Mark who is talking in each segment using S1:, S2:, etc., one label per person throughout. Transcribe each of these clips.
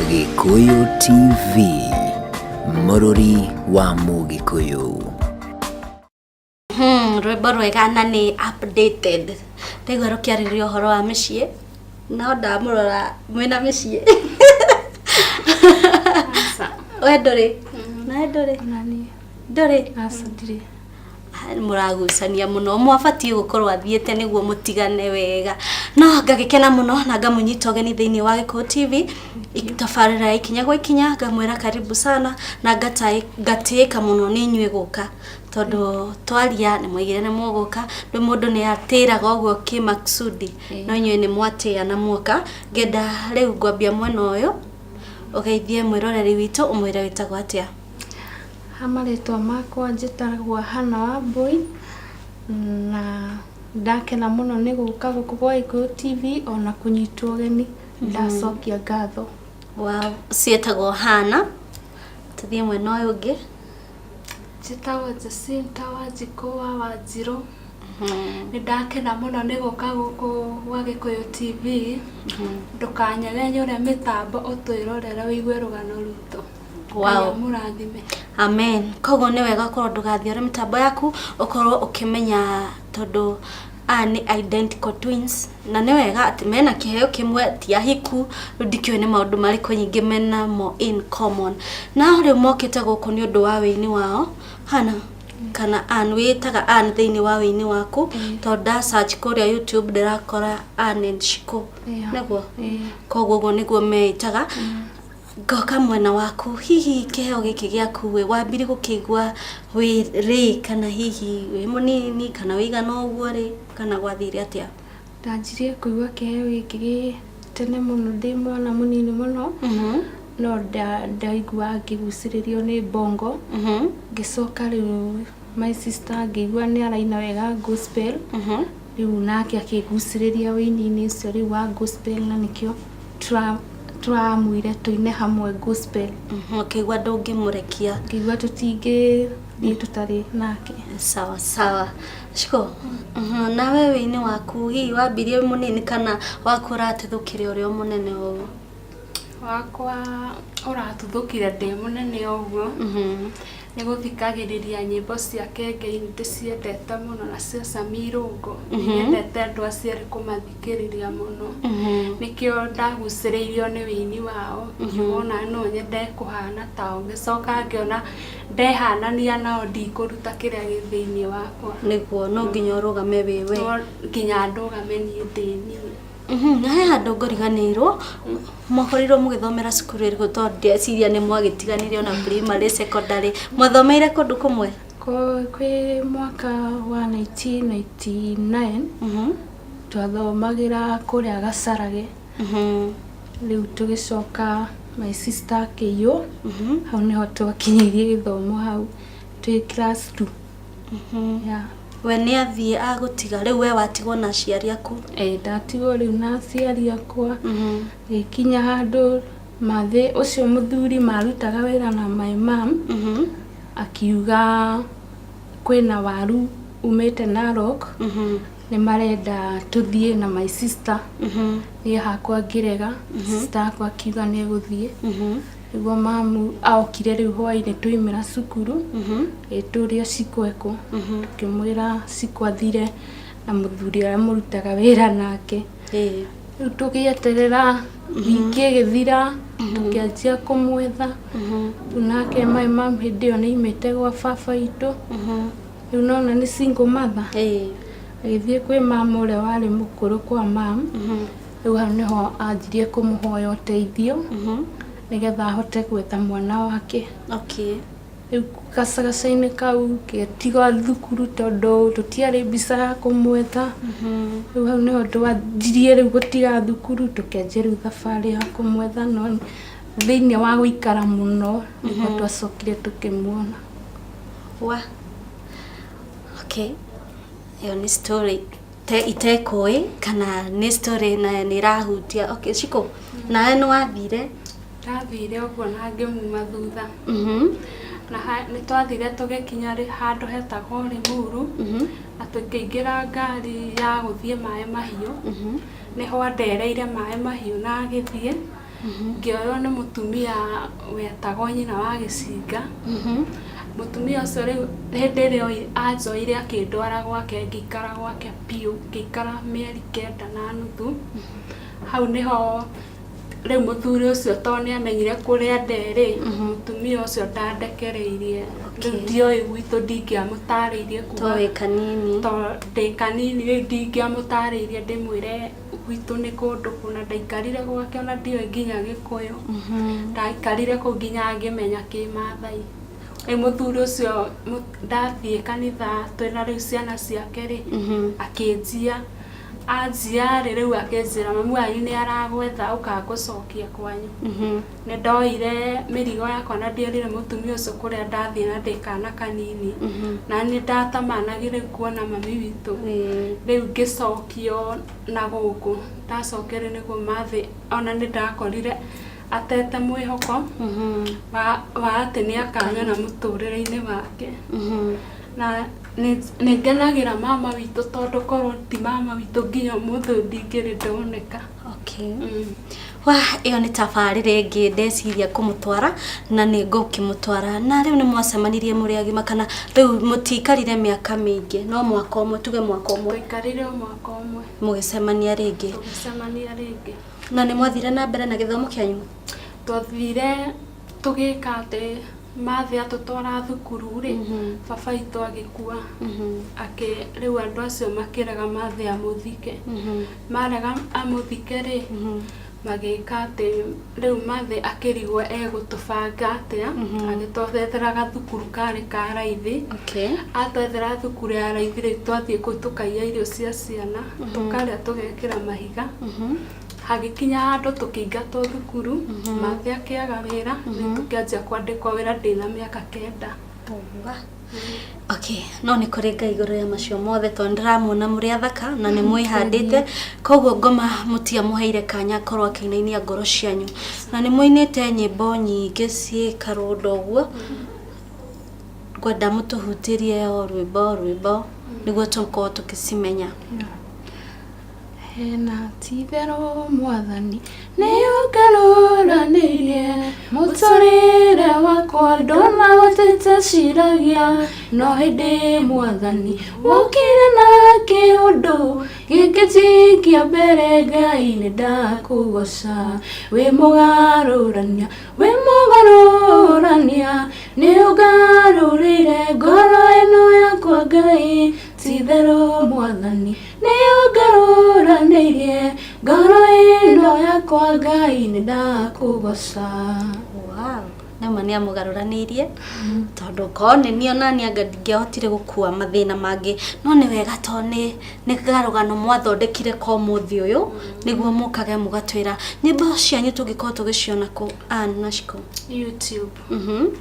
S1: Gĩkũyũ TV, mũrũri wa Mũgĩkũyũ.
S2: Rwĩmbo rwega na nĩ updated. Ndaigua rũkĩarĩrĩria ũhoro wa mĩciĩ, no ndamũrora mwĩna mĩciĩ.
S3: Aca.
S2: We ndũrĩ? Nawe ndũrĩ?
S3: Ona niĩ.
S2: Ndũrĩ?
S3: Aca ndirĩ.
S2: Mũragucania mũno, mwabatiĩ gũkorwo athiĩte nĩguo mũtigane wega. No ngagĩkena mũno na ngamũnyita ũgeni thĩinĩ wa Gĩkũyũ TV, tabarĩra ya Ikinya gwa Ikinya, ngamwĩra karibu sana na ngatĩĩka mũno nĩ inyuĩ gũka, tondũ twaria nĩ mwaigire nĩ mũgũka, rĩu mũndũ nĩ atĩraga ũguo kĩmakusudi, no inyuĩ nĩ mwatĩĩa na muoka. Ngenda rĩu ngwambia mwena ũyũ, ũgeithie mwĩroreri witũ ũmwĩre wĩtagwo atĩa.
S3: Ha marĩtwa makwa njĩtagwo Hannah Wambũi, na ndakena mũno nĩ gũka gũkũ gwa Gĩkũyũ TV ona kũnyitwo ũgeni, ndacokia ngatho.
S2: Wow, ũcio etagwo Hannah. Tũthiĩ mwena ũyũ ũngĩ.
S4: Njĩtagwo Jacinta Wanjikũ wa Wanjirũ. Nĩ ndakena mũno nĩ gũka gũkũ gwa Gĩkũyũ TV. Ndũkanyegenyũre mĩtambo ũtwĩrorere ũigue rũgano rwitũ.
S2: Wow.
S4: Ngai amũrathime.
S2: Amen. Koguo nĩ wega korwo ndũgathiore mĩtambo yaku ũkorwo ũkĩmenya tondũ aya nĩ identical twins na nĩ wega atĩ mena kĩheo kĩmwe ti ahiku, rĩu ndikĩũĩ nĩ maũndũ marĩkũ nyingĩ menamo in common. Na rĩu mokĩte gũkũ nĩ ũndũ wa wĩini wao. Hannah kana Ann, wĩĩtaga Ann thĩinĩ wa wĩini waku tondũ nda search kũrĩa YouTube ndĩrakora Ann and Shiko. Nĩguo? Koguo ũguo nĩguo meĩtaga. Ngoka mwena waku, hihi kĩheo gĩkĩ gĩaku ĩ, wambirie gũkĩigua wĩ rĩ kana hihi wĩ mũnini kana wĩigana ũguo rĩ, kana gwathire atĩa?
S3: Ndanjirie kũigua kĩheo gĩkĩ gĩ tene mũno ndĩ mwana mũnini mũno, no ndaiguaga ngĩgucĩrĩrio nĩ bongo, ngĩcoka rĩu my sister ngĩigua nĩ araina wega gospel, rĩu nake akĩngucĩrĩria ũini-inĩ ũcio rĩu wa gospel na nĩkĩo tũramuire tũine hamwe gospel.
S2: Ũkĩigua ndũngĩmũrekia.
S3: Ngĩigua tũtingĩthiĩ tũtarĩ nake.
S2: Sawa sawa. Shiko, nawe wĩini waku hihi wambirie wĩ mũnini kana waku ũratuthũkire ũrĩ o mũnene ũguo?
S4: Wakwa ũratuthũkire ndĩ mũnene ũguo. Nĩ gũthikagĩrĩria nyĩmbo cia Kengei nĩ ndĩciendete mũno na cia Sammy Irũngũ. Nĩ nyendete andũ acio erĩ kũmathikĩrĩria mũno. Nĩkĩo ndagucĩrĩirio nĩ wĩini wao, ngiuga ona no nyende kũhana tao. Ngĩcoka ngĩona ndehanania nao ndikũruta kĩrĩa gĩ thĩiniĩ wakwa.
S2: Nĩguo, no nginya ũrũgame wĩ we.
S4: No nginya ndũgame niĩ ndĩ niĩ.
S2: Na he handũ ngũriganĩirwo, mwakorirwo mũgĩthomera cukuru ĩrĩkũ tondũ ndĩreciria nĩ mwagĩtiganire ona primary, secondary, mwathomeire kũndũ kũmwe?
S3: Kwĩ mwaka wa 1999 twathomagĩra kũrĩa Gacarage, rĩu tũgĩcoka my sister akĩiywo, hau nĩho twakinyĩirie gĩthomo hau twĩ class two. Yeah.
S2: We nĩ athiĩ agũtiga, rĩu we watigwo na aciari aku?
S3: Ĩĩ ndatigwo rĩu na aciari akwa, ngĩkinya handũ mathĩ ũcio mũthuri marutaga wĩra na my mum, akiuga kwĩna waru umĩte Narok, nĩ marenda tũthiĩ na my sister, niĩ hakwa ngĩrega, sister akwa akiuga nĩ egũthiĩ. Nĩguo mamu aokire rĩu hwainĩ twaumĩra cukuru, agĩtũria Shiko ekũ, tũkĩmwĩra Shiko athire na mũthuri ũrĩa mũrutaga wĩra nake. Rĩu tũgĩeterera wiki ĩgĩthira, tũkĩanjia kũmwetha, rĩu nake my mum hĩndĩ ĩyo nĩ aumĩte gwa baba witũ, rĩu nĩwona nĩ single mother, agĩthiĩ kwĩ mama ũrĩa warĩ mũkũrũ kwa mum. Rĩu hau nĩho anjirie kũmũhoya ũteithio nĩgetha ahote gwetha mwana wake. Rĩu gacagaca-inĩ kau ngĩtiga thukuru tondũ tũtiarĩ mbica ya kũmwetha. Rĩu hau nĩho twanjirie rĩu gũtiga thukuru tũkĩanjia rĩu thabarĩ ya kũmwetha no thĩiniĩ wa gũikara mũno nĩguo twacokire tũkĩmuona.
S2: Wa okay, ĩyo nĩ story. Te itekũĩ kana nĩ story na nĩ ĩrahutia. Okay, Shiko, nawe nĩ wathire?
S4: Ndathire ũguo na ngĩmuma thutha. Na nĩ twathire tũgĩkinya handũ hetagwo Limuru, na tũkĩingĩra ngari ya gũthiĩ Maĩ Mahiũ. Nĩho andereire Maĩ Mahiũ na agĩthiĩ. Ngĩoywo nĩ mũtumia wetagwo nyina wa gĩcinga. Mũtumia ũcio rĩu hĩndĩ ĩrĩa anjoire akĩndwara gwake, ngĩikara gwake biũ, ngĩikara mĩeri 9 na nuthu. Hau nĩho rĩu mũthuri ũcio tondũ nĩ amenyire kũrĩa nderĩ, mũtumia ũcio ndandekereirie. Rĩu ndioĩ gwitũ, ndingĩamũtarĩirie
S2: to wĩ kanini.
S4: To ndĩ kanini, rĩu ndingĩamũtarĩirie ndĩmwĩre gwitũ nĩ kũndũ kũna. Ndaikarire gwake ona ndioĩ nginya Gĩkũyũ. Ndaikarire kũu nginya ngĩmenya Kĩmathai. Rĩu mũthuri ũcio ndathiĩ kanitha twĩna rĩu ciana ciake rĩ, akĩnjia anjia rĩ, rĩu akĩnjĩra, "Mamu wanyu nĩ aragwetha, ũkagũcokia kwanyu." Nĩ ndoire mĩrigo yakwa na ndierire mũtumia ũcio kũrĩa ndathiĩ na ndĩ kana kanini, na nĩ ndatamanagia rĩu kuona mami witũ. Rĩu ngĩcokio na gũkũ ndacokere nĩguo mathĩ ona nĩ ndakorire atete mwĩhoko wa atĩ nĩ akanyona mũtũrĩre-inĩ wake. Na nĩ ngenagĩra mama witũ, tondũ korwo ti mama witũ nginya ũmũthĩ ũyũ ndingĩrĩ ndoneka.
S2: Wa ĩyo nĩ tabarĩra ĩngĩ ndeciria kũmũtwara na nĩ ngũkĩmũtwara. Na rĩu nĩ mwacemanirie mũrĩ agima, kana rĩu mũtiikarire mĩaka mĩingĩ, no mwaka ũmwe, tuge mwaka ũmwe?
S4: Twaikarire o mwaka ũmwe.
S2: Mũgĩcemania rĩngĩ.
S4: Tũgĩcemania rĩngĩ.
S2: Na nĩ mwathire na mbere na gĩthomo kĩanyu?
S4: Twathire tũgĩka atĩ mathĩ atũtwara thukuru rĩ, baba witũ agĩkua. Akĩ rĩu andũ acio makĩrega mathĩ amũthike. Marega amũthike rĩ, magĩka atĩ rĩu mathĩ akĩrigwo egũtũbanga atĩa, agĩtwethera gathukuru karĩ ka raithi. Atwethera thukuru ya raithi, rĩu twathiĩ kũu tũkaiya irio cia ciana, tũkarĩa, tũgekĩra mahiga. Hagĩkinya handũ tũkĩingatwo thukuru, mathĩ akĩaga wĩra, rĩu tũkĩanjia kwandĩkwo wĩra ndĩna mĩaka 9.
S2: Wa. Okay, no nĩ kũrĩ Ngai igũrũ rĩa macio mothe, tondũ ndĩramuona mũrĩ athaka na nĩ mwĩhandĩte. Koguo ngoma mũtiamũheire kanya korwo akĩinainia ngoro cianyu, na nĩ mũinĩte nyĩmbo nyingĩ ciĩ karũndo ũguo. Ngwenda mũtũhutĩrie o rwĩmbo o rwĩmbo nĩguo tũkorwo tũkĩcimenya.
S3: Hena ti-itherũ Mwathani nĩ ũngarũranĩirie mũtũrĩre wakwa, ndona ũtĩteciragia, no hĩndĩ Mwathani wokire na kĩũndũ gĩkĩnjikia mbere. Ngai, nĩ ndakũgoca, wĩ mũgarũrania, wĩ mũgarũrania, nĩ ũngarũrĩire ngoro ĩno yakwa. Ngai, ti-itherũ Mwathani nĩ ũngarũranĩirie ngoro ĩno yakwa. Ngai, nĩ ndakũgoca.
S2: Wow. Nama nĩ amũgarũranĩirie, tondũ korwo nĩ niĩ onani anga ndingĩahotire gũkua mathĩna mangĩ. No nĩ wega, tondũ nĩ karũgano mwathondekire ko mũthĩ ũyũ nĩguo mũkage mũgatwĩra nyĩmbo cianyu tũngĩkorwo tũgĩciona kũ, Ann na Shiko?
S4: YouTube.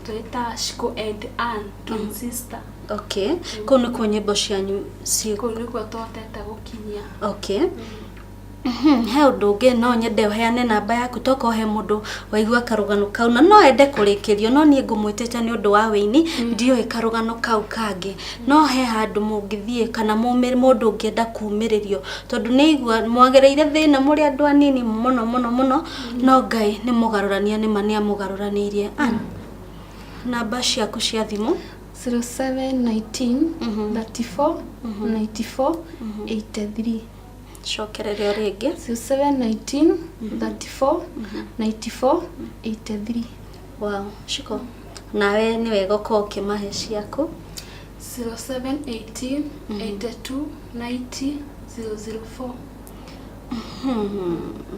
S4: Twĩta Shiko and Ann twin sister.
S2: Okay, kũu nĩkuo nyĩmbo cianyu ciĩ?
S4: Kũu nĩkuo tũhotete gũkinyia.
S2: Okay. He ũndũ ũngĩ no nyende ũheane namba yaku, tokorwo he mũndũ waigua karũgano kau na no ende kũrĩkĩrio, no niĩ ngũmwĩtĩte nĩ ũndũ wa wĩini, ndiũĩ karũgano kau kangĩ. No he handũ mũngĩthiĩ kana mũndũ ũngĩenda kumĩrĩrio, tondũ nĩ igua mwagereire thĩna mũrĩ andũ anini mũno mũno mũno, no Ngai nĩ mũgarũrania, nĩma nĩ amũgarũranĩirie. Ann, namba ciaku cia thimũ?
S3: 0719 34 94 83.
S2: Cokereria o rĩngĩ.
S3: 0719 34 94 83.
S2: Wow. Shiko, nawe nĩ wega ũkorwo ũkĩmahe ciaku.
S4: 0718 82 90 004.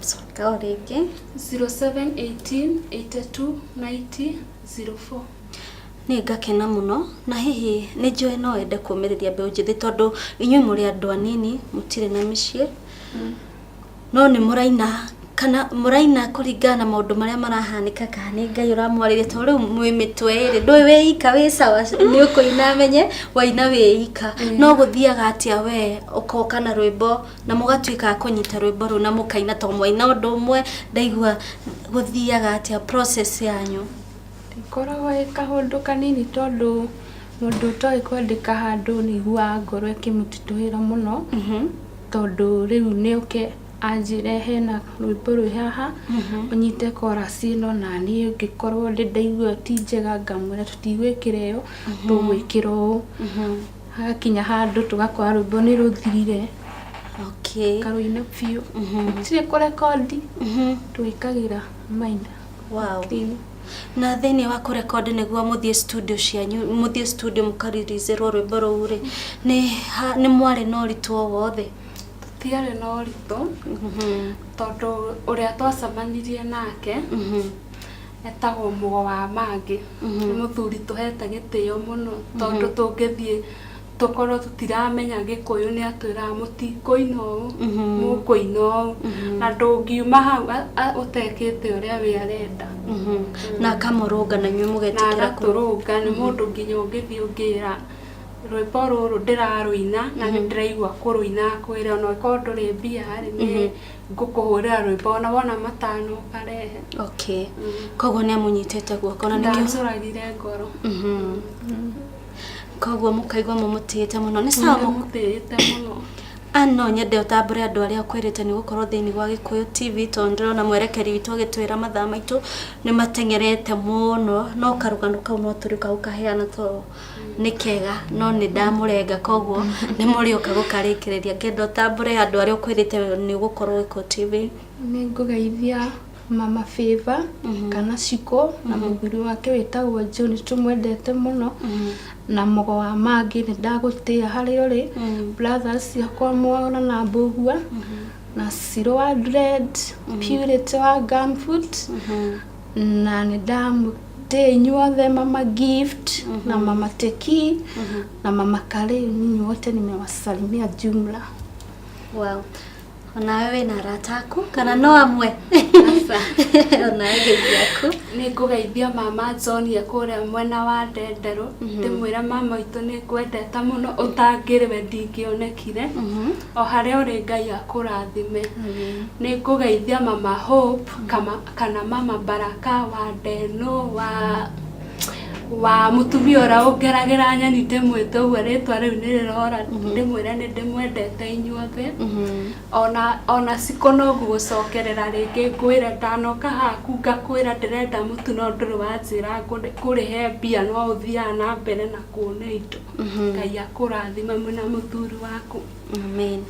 S2: Coka o rĩngĩ.
S4: 0718 82 90 04.
S2: Nĩ ngakena mũno, na hihi nĩ njũĩ no wende kũmĩrĩria mbeũ njĩthĩ, tondũ inyuĩ mũrĩ andũ anini, mũtirĩ na mĩciĩ, no nĩ mũraina, kana mũraina kũringana na maũndũ marĩa marahanĩka, kana nĩ Ngai ũramwarĩria? Tondũ rĩu mwĩ mĩtwe ĩrĩ, ndũĩ wĩ ika wĩ sawa, nĩ ũkũina menye waina wĩ ika, no gũthiaga atĩa we ũkoka na rwĩmbo na mũgatuĩka a kũnyita rwĩmbo rũu na mũkaina, tondũ mwaina ũndũ ũmwe ndaigua? Gũthiaga atĩa process yanyu?
S3: Ĩkoragwo ĩ kaũndũ kanini, tondũ mũndũ ũtoĩ kwandĩka handũ nĩ aiguaga ngoro ĩkĩmũtitũhĩra mũno, tondũ rĩu nĩ ũke Anjĩre hena rwĩmbo rwĩ haha, ũnyite chorus ĩno, na niĩ ngĩkorwo ndĩ ndaigua ti njega, ngamwĩra tũtigwĩkĩra ĩyo, tũgwĩkĩra ũũ. Hagakinya handũ tũgakora rwĩmbo nĩ rũthirire. Karũina biũ. Gũtirĩ kũrekondi, twĩkagĩra maina.
S2: Wow. Na thĩinĩ wa kũrekondi nĩguo mũthiĩ studio cianyu, mũthiĩ studio mũkariricerwo rwĩmbo rũu rĩ, nĩ mwarĩ na ũritũ o wothe?
S4: Tũtiarĩ na ũritũ, tondũ ũrĩa twacemanirie nake etagwo Mũgo wa Mangĩ. Nĩ mũthuri tũhete gĩtĩo mũno, tondũ tũngĩthiĩ tũkorwo tũtiramenya Gĩkũyũ nĩ atwĩraga mũtikũina ũũ, mũkũina ũũ. Na ndũngiuma hau ũtekĩte ũrĩa we arenda.
S2: Na akamũrũnga na inyuĩ mũgetĩkĩra.
S4: Na agatũrũnga. Nĩ mũndũ nginya ũngĩthiĩ ũngĩra rwĩmbo rũrũ ndĩrarũina na nĩ ndĩraigua kũrũina, akwĩre ona ũngĩkorwo ndũrĩ mbia rĩ, nĩ ngũkũhũrĩra rwĩmbo ona wona matano ũkarehe.
S2: Okay. Koguo nĩ amũnyitĩte guoko na nĩkĩo
S4: Ndanjũragire ngoro.
S2: Koguo mũkaigua mũmũtĩĩte mũno. Nĩ sawa.
S4: Ndĩmũtĩĩte mũno.
S2: A no nyende ũtambũre andũ arĩa ũkwĩrĩte nĩ gũkorwo thĩinĩ wa Gĩkũyũ TV, tondũ ndĩrona mwerekeri witũ agĩtwĩra mathaa maitũ nĩ mateng'erete mũno, no karũgano kau no tũrĩũka gũkaheana tondũ nĩ kega, no nĩ ndamũrenga, koguo nĩ mũrĩũka gũkarĩkĩrĩria. Ngenda ũtambũre andũ arĩa ũkwĩrĩte nĩ ũgũkorwo Gĩkũyũ TV.
S3: Nĩ ngũgeithia Mama Favor kana Shiko na mũthuri wake wĩtagwo Joe, nĩ tũmwendete mũno, na Mũgo wa Mangĩ, nĩ ndagũtĩa harĩa ũrĩ, brothers ciakwa Mwaũra na Mbũgua na Ciro wa Dread, Purity wa Gumboot, na nĩ ndamũtĩa inyuothe, Mama Gift na Mama Teki na Mama Kale, nyinyi wote nimewasalimia jumla.
S2: Wow. Onawe wĩna arata aku kana no amwe? Onawe geithia aku.
S4: Nĩ ngũgeithia Mama John e kũrĩa mwena wa Ndenderũ, ndĩmwĩre mama witũ nĩ ngwendete mũno, ũtangĩrĩ we ndingĩonekire. O harĩa ũrĩ Ngai akũrathime. Nĩ ngũgeithia Mama Hope kana Mama Baraka wa Ndeno wa mũtumia ũrĩa ũngeragĩra nyeni, ndĩmwĩte ũguo rĩtwa rĩu nĩ rĩrora, ndĩmwĩre nĩ ndĩmwendete inyuothe. Ona Cikũ no ngũgũcokerera rĩngĩ, ngwĩre ndanoka haku ngakwĩra ndĩrenda mũtu no ndũrĩ wanjĩra ngũrĩhe mbia, no ũthiaga na mbere na kuona indo. Ngai akũrathime mwĩna mũthuri waku.
S2: Amen.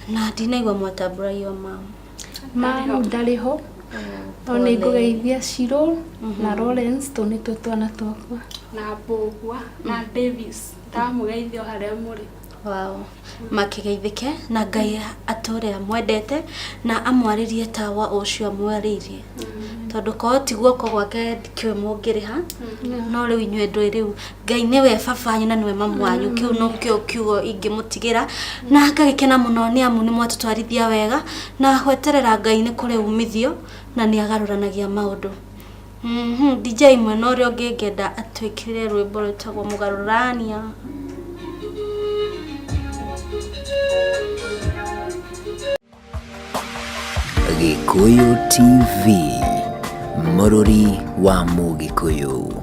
S2: Na ndinaigua mwatambũra your mom.
S3: Mamu ndarĩ ho, no nĩ ngũgeithia Ciro na Lawrence, tũ nĩtuo twana twakwa.
S4: Na Mbũgua na Davis, ndamũgeithia o harĩa mũrĩ.
S2: Wow. Makĩgeithĩke na Ngai atũre amwendete na amwarĩrie tawa ũcio amwarĩirie, tondũ korwo ti guoko gwake ndikĩũĩ mũngĩrĩha, no rĩu inyuĩ ndũĩ, rĩu Ngai nĩwe baba wanyu na nĩwe mamu wanyu. Kĩu nokĩo kiugo ingĩmũtigĩra, na ngagĩkena mũno nĩ amu nĩ mwatũtwarithia wega, na gweterera Ngai nĩ kũrĩ umithio na nĩ agarũranagia maũndũ. DJ mwena ũrĩa ũngĩ ngenda atwĩkĩrĩre rwĩmbo rwĩtagwo Mũgarũrania.
S1: Gĩkũyũ TV, mũrũri wa Mũgĩkũyũ.